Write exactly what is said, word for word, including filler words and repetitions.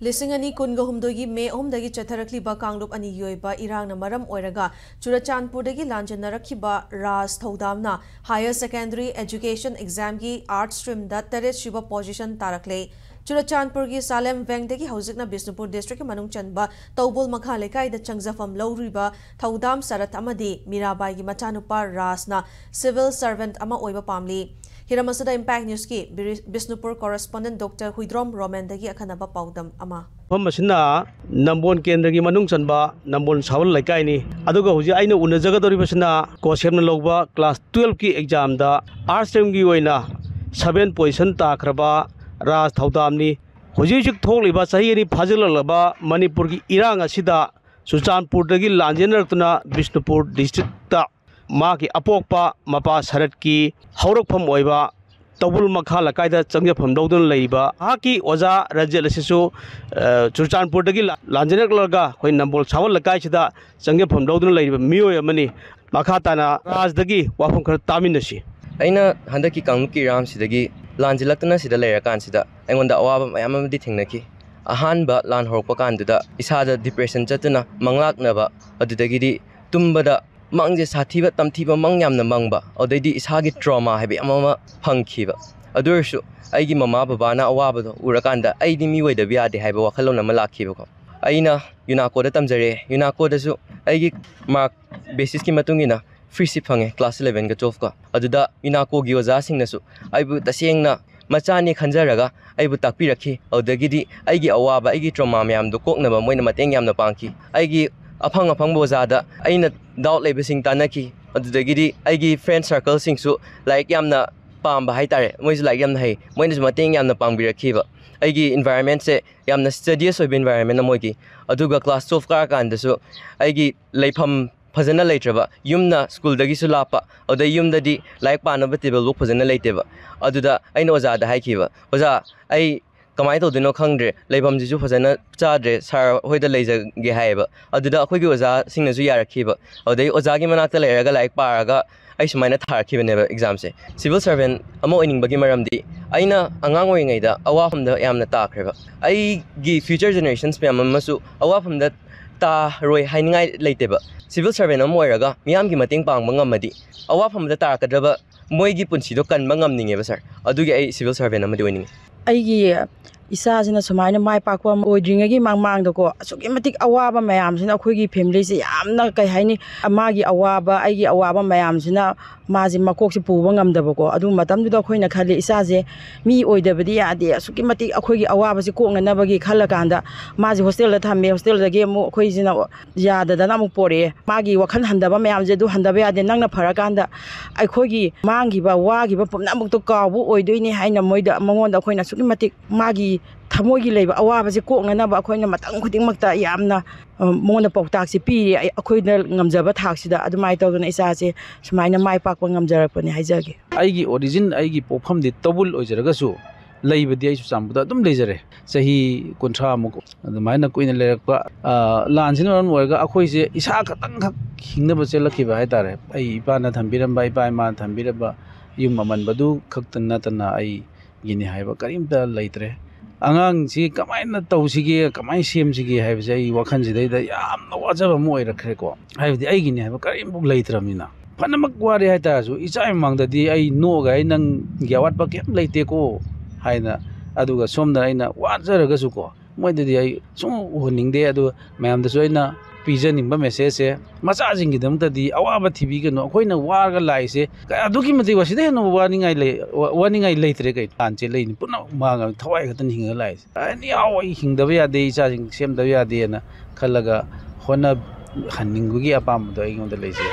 ꯂꯤꯁꯤꯡ ꯑꯅꯤ ꯀꯨꯟꯒ ꯍꯨꯝꯗꯣꯏꯒꯤ ꯃꯦ ꯑꯍꯨꯝꯗꯒꯤ ꯆꯠꯊꯔꯛꯂꯤꯕ ꯀꯥꯡꯂꯨꯞ ꯑꯅꯤꯒꯤ ꯑꯣꯏꯕ ꯏꯔꯥꯡꯅ ꯃꯔꯝ ꯑꯣꯏꯔꯒ ꯆꯨꯔꯆꯥꯟꯄꯨꯔꯗꯒꯤ ꯂꯥꯟꯖꯦꯟꯅꯔꯛꯈꯤꯕ ꯔꯥꯖ ꯊꯧꯗꯥꯝꯅ Higher Secondary Education Examꯒꯤ Arts Streamꯗ ꯇꯔꯦꯠ ꯁꯨꯕ position ꯇꯥꯔꯛꯂꯦ꯫ ꯆꯨꯔꯆꯥꯟꯄꯨꯔꯒꯤ ꯁꯥꯂꯦꯝ ꯕꯦꯡꯗꯒꯤ ꯍꯧꯖꯤꯛꯅ ꯕꯤꯁꯅꯨꯄꯨꯔ districtꯀꯤ ꯃꯅꯨꯡ ꯆꯟꯕ ꯇꯧꯕꯨꯜ ꯃꯈꯥ ꯂꯩꯀꯥꯏꯗ ꯆꯪꯖꯐꯝ ꯂꯧꯔꯤꯕ ꯊꯧꯗꯥꯝ ꯁꯔꯠ ꯑꯃꯗꯤ ꯃꯤꯔꯥꯕꯥꯏꯒꯤ ꯃꯆꯥꯅꯨꯄꯥ ꯔꯥꯖꯅ civil servant ꯑꯃ ꯑꯣꯏꯕ ꯄꯥꯝꯂꯤ꯫ ꯍꯤꯔꯝ ꯑꯁꯤꯗ Impact Newsꯀꯤ ꯕꯤꯔꯤ-, Bishnupur correspondent Doctor Huidrom ꯔꯣꯃꯦꯟꯗꯒꯤ ꯑꯈꯟꯅꯕ ꯄꯥꯎꯗꯝ ꯑꯃ꯫ ꯃꯐꯝ ꯑꯁꯤꯅ ꯅꯝꯕꯣꯜ ꯀꯦꯟꯗ꯭ꯔꯒꯤ ꯃꯅꯨꯡ ꯆꯟꯕ ꯅꯝꯕꯣꯜ ꯁꯥꯋꯜ ꯂꯩꯀꯥꯏꯅꯤ꯫ ꯑꯗꯨꯒ ꯍꯧꯖꯤꯛ ꯑꯩꯅ ꯎꯅꯖꯒꯗꯧꯔꯤꯕꯁꯤꯅ ꯀꯣꯁꯦꯝꯅ ꯂꯧꯕ class twelveꯀꯤ examꯗ Arts streamꯒꯤ ꯑꯣꯏꯅ seven position ꯇꯥꯈ꯭ꯔꯕ ꯔꯥꯖ ꯊꯧꯗꯥꯝꯅꯤ꯫ ꯍꯧꯖꯤꯛ ꯍꯧꯖꯤꯛ ꯊꯣꯛꯂꯤꯕ ꯆꯍꯤ ꯑꯅꯤ ꯐꯥꯖꯤꯜꯂꯛꯂꯕ ꯃꯅꯤꯄꯨꯔꯒꯤ ꯏꯔꯥꯡ ꯑꯁꯤꯗ ꯆꯨꯔꯆꯥꯟꯄꯨꯔꯗꯒꯤ ꯂꯥꯟꯖꯦꯟꯅꯔꯛꯇꯨꯅ ꯕꯤꯁꯅꯨꯄꯨꯔ districtꯇ ꯃꯍꯥꯛꯀꯤ ꯑꯄꯣꯛꯄ ꯃꯄꯥ ꯁꯔꯠꯀꯤ ꯍꯧꯔꯛꯐꯝ ꯑꯣꯏꯕ ꯇꯧꯕꯨꯜ ꯃꯈꯥ ꯂꯩꯀꯥꯏꯗ ꯆꯪꯖꯐꯝ ꯂꯧꯗꯨꯅ ꯂꯩꯔꯤꯕ ꯃꯍꯥꯛꯀꯤ ꯑꯣꯖꯥ ꯔꯟꯖꯤꯠ ꯑꯁꯤꯁꯨ, ꯑ, ꯆꯨꯔꯆꯥꯟꯄꯨꯔꯗꯒꯤ ꯂꯥ-, ꯂꯥꯟꯖꯦꯟꯅꯔꯛꯂꯒ ꯑꯩꯈꯣꯏ ꯅꯝꯕꯣꯜ ꯁꯥꯋꯜ ꯂꯩꯀꯥꯏꯁꯤꯗ ꯆꯪꯖꯐꯝ ꯂꯧꯗꯨꯅ ꯂꯩꯔꯤꯕ ꯃꯤꯑꯣꯏ ꯑꯃꯅꯤ꯫ ꯃꯈꯥ ꯇꯥꯅ ꯔꯥꯖꯗꯒꯤ ꯋꯥꯐꯝ ꯈꯔ ꯇꯥꯃꯤꯟꯅꯁꯤ꯫ ꯑꯩꯅ ꯍꯟꯗꯛꯀꯤ ꯀꯥꯡꯂꯨꯞꯀꯤ ꯏꯔꯥꯡꯁꯤꯗꯒꯤ ꯂꯥꯟꯖꯤꯜꯂꯛꯇꯨꯅ ꯁꯤꯗ ꯂꯩꯔꯀꯥꯟꯁꯤꯗ ꯑꯩꯉꯣꯟꯗ ꯑꯋꯥꯕ ꯃꯌꯥꯝ ꯑꯃꯗꯤ ꯊꯦꯡꯅꯈꯤ꯫ ꯑꯍꯥꯟꯕ ꯂꯥꯟ ꯍꯧꯔꯛꯄ ꯀꯥꯟꯗꯨꯗ ꯏꯁꯥꯗ depression ꯆꯠꯇꯨꯅ ꯃꯪꯂꯥꯛꯅꯕ, ꯑꯗꯨꯗꯒꯤꯗꯤ ꯇꯨꯝꯕꯗ ꯃꯪꯁꯦ ꯁꯥꯊꯤꯕ ꯇꯝꯊꯤꯕ ꯃꯪ ꯌꯥꯝꯅ ꯃꯪꯕ, ꯑꯗꯩꯗꯤ ꯏꯁꯥꯒꯤ trauma ꯍꯥꯏꯕ ꯑꯃ ꯑꯃ ꯐꯪꯈꯤꯕ꯫ ꯑꯗꯨ ꯑꯣꯏꯔꯁꯨ ꯑꯩꯒꯤ ꯃꯃꯥ ꯕꯕꯥꯅ ꯑꯋꯥꯕꯗꯣ ꯎꯔꯀꯥꯟꯗ ꯑꯩꯗꯤ ꯃꯤ ꯑꯣꯏꯗꯕ ꯌꯥꯗꯦ ꯍꯥꯏꯕ ꯋꯥꯈꯜꯂꯣꯟ ꯑꯃ ꯂꯥꯛꯈꯤꯕꯀꯣ꯫ ꯑꯩꯅ ꯌꯨꯅꯥꯀꯣꯗ ꯇꯝꯖꯔꯦ꯫ ꯌꯨꯅꯥꯀꯣꯗꯁꯨ ꯑꯩꯒꯤ mark basisꯀꯤ ꯃꯇꯨꯡ ꯏꯟꯅ free seat ꯐꯪꯉꯦ class elevenꯒ twelveꯀ꯫ ꯑꯗꯨꯗ ꯌꯨꯅꯥꯀꯣꯒꯤ ꯑꯣꯖꯥꯁꯤꯡꯅꯁꯨ ꯑꯩꯕꯨ ꯇꯁꯦꯡꯅ ꯃꯆꯥꯅꯤ ꯈꯟꯖꯔꯒ ꯑꯩꯕꯨ ꯇꯥꯛꯄꯤꯔꯛꯈꯤ꯫ ꯑꯗꯨꯗꯒꯤꯗꯤ ꯑꯩꯒꯤ ꯑꯋꯥꯕ, ꯑꯩꯒꯤ trauma ꯃꯌꯥꯝꯗꯨ ꯀꯣꯛꯅꯕ ꯃꯣꯏꯅ ꯃꯇꯦꯡ ꯌꯥꯝꯅ ꯄꯥꯡꯈꯤ꯫ ꯑꯩꯒꯤ ꯑꯐꯪ ꯑꯐꯪꯕ ꯑꯣꯖꯥꯗ ꯑꯩꯅ doubt ꯂꯩꯕꯁꯤꯡ ꯇꯥꯟꯅꯈꯤ꯫ ꯑꯗꯨꯗꯒꯤꯗꯤ ꯑꯩꯒꯤ friend circleꯁꯤꯡꯁꯨ ꯂꯥꯏꯔꯤꯛ ꯌꯥꯝꯅ ꯄꯥꯝꯕ ꯍꯥꯏꯇꯥꯔꯦ, ꯃꯣꯏꯁꯨ ꯂꯥꯏꯔꯤꯛ ꯌꯥꯝꯅ ꯍꯩ, ꯃꯣꯏꯅꯁꯨ ꯃꯇꯦꯡ ꯌꯥꯝꯅ ꯄꯥꯡꯕꯤꯔꯛꯈꯤꯕ꯫ ꯑꯩꯒꯤ environmentꯁꯦ ꯌꯥꯝꯅ studious ꯑꯣꯏꯕ environment ꯑꯃ ꯑꯣꯏꯈꯤ꯫ ꯑꯗꯨꯒ class twelve ꯀꯥꯔꯀꯥꯟꯗꯁꯨ ꯑꯩꯒꯤ ꯂꯩꯐꯝ ꯐꯖꯅ ꯂꯩꯇ꯭ꯔꯕ, ꯌꯨꯝꯅ schoolꯗꯒꯤꯁꯨ ꯂꯥꯞꯄ, ꯑꯗꯩ ꯌꯨꯝꯗꯗꯤ ꯂꯥꯏꯔꯤꯛ ꯄꯥꯅꯕ tableꯐꯥꯎ ꯐꯖꯅ ꯂꯩꯇꯦꯕ꯫ ꯑꯗꯨꯗ ꯑꯩꯅ ꯑꯣꯖꯥꯗ ꯍꯥꯏꯈꯤꯕ, "ꯑꯣꯖꯥ, ꯑꯩ ꯀꯃꯥꯏꯅ ꯇꯧꯗꯣꯏꯅꯣ ꯈꯪꯗ꯭ꯔꯦ, ꯂꯩꯐꯝꯁꯤꯁꯨ ꯐꯖꯅ ꯆꯥꯗ꯭ꯔꯦ, ꯁꯥꯔ ꯍꯣꯏꯗ ꯂꯩꯖꯒꯦ ꯍꯥꯏꯌꯦꯕ꯫ ꯑꯗꯨꯗ ꯑꯩꯈꯣꯏꯒꯤ ꯑꯣꯖꯥꯁꯤꯡꯅꯁꯨ ꯌꯥꯔꯛꯈꯤꯕ꯫ ꯑꯗꯨꯗꯩ ꯑꯣꯖꯥꯒꯤ ꯃꯅꯥꯛꯇ ꯂꯩꯔꯒ ꯂꯥꯏꯔꯤꯛ ꯄꯥꯔꯒ ꯑꯩ ꯁꯨꯃꯥꯏꯅ ꯊꯥꯔꯛꯈꯤꯕꯅꯦꯕ ꯑꯦꯛꯖꯥꯝꯁꯦ꯫ ꯁꯤꯚꯤꯜ ꯁꯔꯚꯦꯟ ꯑꯃ ꯑꯣꯏꯅꯤꯡꯕꯒꯤ ꯃꯔꯝꯗꯤ ꯑꯩꯅ ꯑꯉꯥꯡ ꯑꯣꯏꯔꯤꯉꯩꯗ ꯑꯋꯥꯐꯝꯗ ꯌꯥꯝꯅ ꯇꯥꯈ꯭ꯔꯦꯕ꯫ ꯑꯩꯒꯤ ꯐ꯭ꯌꯨꯆꯔ ꯖꯦꯅꯦꯔꯦꯁꯟꯁ ꯃꯌꯥꯝ ꯑꯃꯁꯨ ꯑꯋꯥꯐꯝꯗ ꯇꯥꯔꯣꯏ ꯍꯥꯏꯅꯤꯡꯉꯥꯏ ꯂꯩꯇꯦꯕ꯫ ꯁꯤꯚꯤꯜ ꯁꯔꯚꯦꯟ ꯑꯃ ꯑꯣꯏꯔꯒ ꯃꯤꯌꯥꯝꯒꯤ ꯃꯇꯦꯡ ꯄꯥꯡꯕ ꯉꯝꯃꯗꯤ ꯑꯋꯥꯐꯝꯗ ꯇꯥꯔꯛꯀꯗꯕ ꯃꯣꯏꯒꯤ ꯄꯨꯟꯁꯤꯗꯣ ꯀꯟꯕ ꯉꯝꯅꯤꯡꯉꯦꯕ ꯁꯥꯔ꯫ ꯑꯗꯨꯒꯤ ꯑꯩ ꯁꯤꯚꯤꯜ ꯁꯔꯚꯦꯟ ꯑꯃꯗꯤ ꯑꯣꯏꯅꯤꯡꯉꯤ꯫ ꯑꯩꯒꯤ ꯏꯆꯥꯁꯤꯅ ꯁꯨꯃꯥꯏꯅ ꯃꯥꯏ ꯄꯥꯛꯄ ꯑꯃ ꯑꯣꯏꯗ꯭ꯔꯤꯉꯩꯒꯤ ꯃꯃꯥꯡꯗꯀꯣ, ꯑꯁꯨꯛꯀꯤ ꯃꯇꯤꯛ ꯑꯋꯥꯕ ꯃꯌꯥꯝꯁꯤꯅ ꯑꯩꯈꯣꯏꯒꯤ ꯐꯦꯃꯤꯂꯤꯁꯦ ꯌꯥꯝꯅ, ꯀꯩ ꯍꯥꯏꯅꯤ, ꯃꯥꯒꯤ ꯑꯋꯥꯕ, ꯑꯩꯒꯤ ꯑꯋꯥꯕ ꯃꯌꯥꯝꯁꯤꯅ ꯃꯥꯁꯦ ꯃꯀꯣꯛꯁꯦ ꯄꯨꯕ ꯉꯝꯗꯕꯀꯣ꯫ ꯑꯗꯨ ꯃꯇꯝꯗꯨꯗ ꯑꯩꯈꯣꯏꯅ ꯈꯜꯂꯤ, ꯏꯆꯥꯁꯦ ꯃꯤ ꯑꯣꯏꯗꯕꯗꯤ ꯌꯥꯗꯦ, ꯑꯁꯨꯛꯀꯤ ꯃꯇꯤꯛ ꯑꯩꯈꯣꯏꯒꯤ ꯑꯋꯥꯕꯁꯦ ꯀꯣꯛꯅꯅꯕꯒꯤ ꯈꯜꯂꯀꯥꯟꯗ ꯃꯥꯁꯦ ꯍꯣꯁꯇꯦꯜꯗ ꯊꯝꯃꯦ꯫ ꯍꯣꯁꯇꯦꯜꯗꯒꯤ ꯑꯃꯨꯛ ꯑꯩꯈꯣꯏꯁꯤꯅ ꯌꯥꯗꯗꯅ ꯑꯃꯨꯛ ꯄꯣꯔꯛꯑꯦ꯫ ꯃꯥꯒꯤ ꯋꯥꯈꯜ ꯍꯟꯊꯕ ꯃꯌꯥꯝꯁꯦ ꯑꯗꯨ ꯍꯟꯊꯕ ꯌꯥꯗꯦ꯫ ꯅꯪꯅ ꯐꯔꯀꯥꯟꯗ ꯑꯩꯈꯣꯏꯒꯤ ꯃꯥꯡꯈꯤꯕ, ꯋꯥꯈꯤꯕ ꯄꯨꯝꯅꯃꯛꯇꯣ ꯀꯥꯎꯕ ꯑꯣꯏꯗꯣꯏꯅꯦ ꯍꯥꯏꯅ ꯃꯣꯏꯗ, ꯃꯉꯣꯟꯗ ꯑꯩꯈꯣꯏꯅ ꯑꯁꯨꯛꯀꯤ ꯃꯇꯤꯛ ꯃꯥꯒꯤ ꯊꯃꯣꯏꯒꯤ ꯂꯩꯕ ꯑꯋꯥꯕꯁꯦ ꯀꯣꯛꯅꯅꯕ ꯑꯩꯈꯣꯏꯅ ꯃꯇꯝ ꯈꯨꯗꯤꯡꯃꯛꯇ ꯌꯥꯝꯅ, ꯑ, ꯃꯉꯣꯟꯗ ꯄꯥꯎꯇꯥꯛꯁꯦ ꯄꯤꯔꯤ꯫ ꯑꯩ, ꯑꯩꯈꯣꯏꯅ ꯉꯝꯖꯕ ꯊꯥꯛꯁꯤꯗ ꯑꯗꯨꯃꯥꯏꯅ ꯇꯧꯗꯅ ꯏꯆꯥꯁꯦ ꯁꯨꯃꯥꯏꯅ ꯃꯥꯏ ꯄꯥꯛꯄ ꯉꯝꯖꯔꯛꯄꯅꯦ ꯍꯥꯏꯖꯒꯦ꯫ ꯑꯩꯒꯤ ꯑꯣꯔꯤꯖꯤꯟ, ꯑꯩꯒꯤ ꯄꯣꯛꯐꯝꯗꯤ ꯇꯧꯕꯨꯜ ꯑꯣꯏꯖꯔꯒꯁꯨ, ꯂꯩꯕꯗꯤ ꯑꯩ ꯆꯨꯔꯆꯥꯟꯄꯨꯔꯗ ꯑꯗꯨꯝ ꯂꯩꯖꯔꯦ꯫ ꯆꯍꯤ ꯀꯨꯟꯊ꯭ꯔꯥꯃꯨꯛ ꯑꯗꯨꯃꯥꯏꯅ ꯀꯨꯏꯅ ꯂꯩꯔꯛꯄ, ꯑ, ꯂꯥꯟꯁꯤꯅ ꯃꯔꯝ ꯑꯣꯏꯔꯒ ꯑꯩꯈꯣꯏꯁꯦ ꯏꯁꯥ ꯈꯛꯇꯪꯈꯛ ꯍꯤꯡꯅꯕ ꯆꯦꯜꯂꯛꯈꯤꯕ ꯍꯥꯏꯇꯥꯔꯦ꯫ ꯑꯩ ꯏꯄꯥꯅ ꯊꯝꯕꯤꯔꯝꯕ, ꯏꯄꯥ ꯏꯃꯥꯅ ꯊꯝꯕꯤꯔꯝꯕ ꯌꯨꯝ ꯑꯃꯟꯕꯗꯨ ꯈꯛꯇ ꯅꯠꯇꯅ ꯑꯩꯒꯤꯅꯤ ꯍꯥꯏꯕ ꯀꯔꯤꯝꯇ ꯂꯩꯇ꯭ꯔꯦ꯫ ꯑꯉꯥꯡꯁꯤ ꯀꯃꯥꯏꯅ ꯇꯧꯁꯤꯒꯦ, ꯀꯃꯥꯏꯅ ꯁꯦꯝꯁꯤꯒꯦ ꯍꯥꯏꯕꯁꯦ ꯑꯩ ꯋꯥꯈꯜꯁꯤꯗꯩꯗ ꯌꯥꯝꯅ ꯋꯥꯖꯕ ꯑꯃ ꯑꯣꯏꯔꯛꯈ꯭ꯔꯦꯀꯣ꯫ ꯍꯥꯏꯕꯗꯤ ꯑꯩꯒꯤꯅꯤ ꯍꯥꯏꯕ ꯀꯔꯤꯝꯐꯥꯎ ꯂꯩꯇ꯭ꯔꯕꯅꯤꯅ꯫ ꯐꯅꯃꯛ ꯋꯥꯔꯦ ꯍꯥꯏ ꯇꯥꯔꯁꯨ, ꯏꯆꯥꯒꯤ ꯃꯃꯥꯡꯗꯗꯤ ꯑꯩ ꯅꯣꯛꯑꯒ, "ꯑꯩ ꯅꯪꯒꯤ ꯑꯋꯥꯠꯄ ꯀꯩꯝ ꯂꯩꯇꯦꯀꯣ" ꯍꯥꯏꯅ, ꯑꯗꯨꯒ ꯁꯣꯝꯗ ꯑꯩꯅ ꯋꯥꯖꯔꯒꯁꯨꯀꯣ, ꯃꯣꯏꯗꯗꯤ ꯑꯩ ꯁꯨꯡꯎ ꯎꯍꯟꯅꯤꯡꯗꯦ꯫ ꯑꯗꯨꯒ ꯃꯌꯥꯝꯗꯁꯨ ꯑꯩꯅ ꯄꯤꯖꯅꯤꯡꯕ ꯃꯦꯁꯦꯖꯁꯦ, ꯃꯆꯥꯁꯤꯡꯒꯤꯗꯃꯛꯇꯗꯤ ꯑꯋꯥꯕ ꯊꯤꯕꯤꯒꯅꯨ꯫ ꯑꯩꯈꯣꯏꯅ ꯋꯥꯔꯒ ꯂꯥꯛꯏꯁꯦ ꯑꯗꯨꯛꯀꯤ ꯃꯇꯤꯛ ꯋꯥ-, ꯁꯤꯗꯩ ꯍꯦꯟꯅ ꯋꯥꯅꯤꯡꯉꯥꯏ ꯂꯩ-, ꯋꯥ-, ꯋꯥꯅꯤꯡꯉꯥꯏ ꯂꯩꯇ꯭ꯔꯦ꯫ ꯀꯩꯅꯣ ꯂꯥꯟ ꯆꯦꯜꯂꯛꯏꯅꯤ, ꯄꯨꯝꯅꯃꯛ ꯃꯥꯡꯉꯕꯅꯤ, ꯊꯋꯥꯏ ꯈꯛꯇꯅ ꯍꯤꯡꯉ ꯂꯥꯛꯏꯁꯦ꯫ ꯑꯦꯅꯤ ꯍꯥꯎ ꯑꯩ ꯍꯤꯡꯗꯕ ꯌꯥꯗꯦ, ꯏꯆꯥꯁꯤꯡ ꯁꯦꯝꯗꯕ ꯌꯥꯗꯦꯅ ꯈꯜꯂꯒ ꯍꯣꯠꯅꯍꯟꯅꯤꯡꯕꯒꯤ ꯑꯄꯥꯝꯕꯗꯣ ꯑꯩꯉꯣꯟꯗ ꯂꯩꯖꯩ꯫